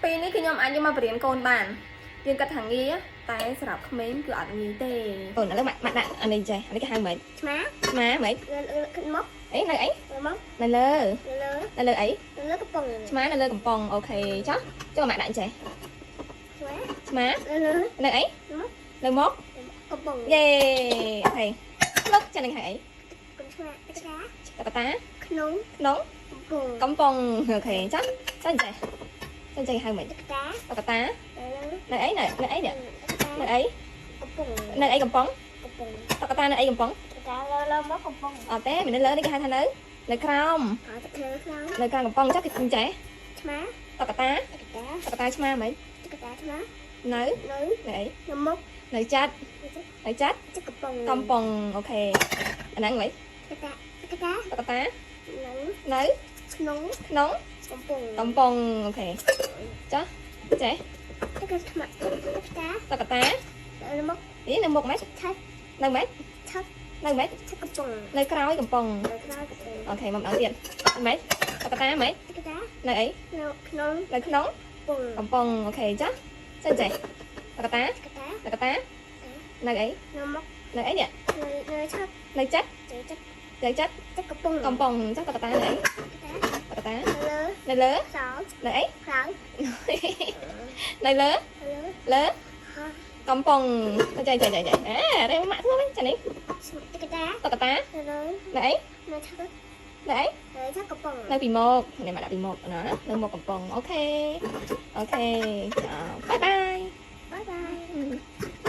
ពេលនេះគឺខ្ញុំអាចយកមកបរៀនកូនបានយើងគិតថាងាយតែសម្រាប់ក្មេងគឺអត់ងាយទេកូនឥឡូវម៉ាក់ម៉ាក់ដាក់អានេះចេះអានេះគេហៅម៉េច ឆ្មា ឆ្មាម៉េច លើលើขึ้นមក អីនៅអី លើមក នៅលើ លើ នៅលើអី លើកំប៉ុង ឆ្មានៅលើកំប៉ុង okay ចុះចុះម៉ាក់ដាក់ចេះ ឆ្មា ឆ្មា លើលើ នៅអីនៅមុខ កំប៉ុង យេ okay លុកចានឹងហៅអី កុំឆ្មាតុក្កតា តុក្កតា ក្នុង ក្នុង កំប៉ុង កំប៉ុង okay ចុះចុះចេះចុះចេះហៅម៉េច តុក្កតា តុក្កតា លើ នៅអីនៅនៅអីនេះ លើ នៅអី កំប៉ុង នៅអីកំប៉ុង កំប៉ុង តុក្កតានៅអីកំប៉ុង តុក្កតាលើលើមកកំប៉ុង អត់ទេមិននៅលើនេះគេហៅថានៅនៅក្រោម អត់ទៅក្រោម នៅក្រោមកំប៉ុងចុះគេចេះ ឆ្មា តុក្កតា តុក្កតា តុក្កតាឆ្មាហ្មង តុក្កតាឆ្មា នៅ នៅ នៅអី នៅមុខ នៅចិត្តនៅចិត្ត ចិត្តកំប៉ុង កំប៉ុង okay អាហ្នឹងហ្មង តុក្កតាតុក្កតា តុក្កតា នៅ នៅ ក្នុង ក្នុង កំប៉ុង កំប៉ុង okay ចុះចេះ តុក្កតាឆ្មាតុក្កតា តុក្កតា នៅមុខ នេះនៅមុខម៉េច ឆាច់ នៅម៉េច ឆាច់ នៅម៉េច ឆាច់កំប៉ុង នៅក្រោយកំប៉ុង នៅក្រោយកំប៉ុង okay មកម្ដងទៀតម៉េចតុក្កតាម៉េច តុក្កតា នៅអី នៅក្នុង នៅក្នុង កំប៉ុង កំប៉ុង okay ចុះចុះចេះតុក្កតា តុក្កតា តុក្កតានៅអី នៅមុខ នៅអីនេះ នៅនៅឆាច់ នៅចិត្ត ចិត្ត នៅចិត្ត ចិត្តកំប៉ុង កំប៉ុងចុះតុក្កតានៅអី តុក្កតា តុក្កតា លើ នៅលើ ក្រោយ នៅអី ក្រោយ នៅលើ លើ លើ ហោះ កំប៉ុងចេះចេះចេះចេះអេរេម៉ាក់ធ្វើវិញចានេះ តុក្កតា តុក្កតា នៅលើ នៅអី នៅឆាច់ នៅអី នៅឆាច់កំប៉ុង នៅពីមុខនេះមកដាក់ពីមុខណានៅមុខកំប៉ុង okay okay ចា bye bye. Bye bye.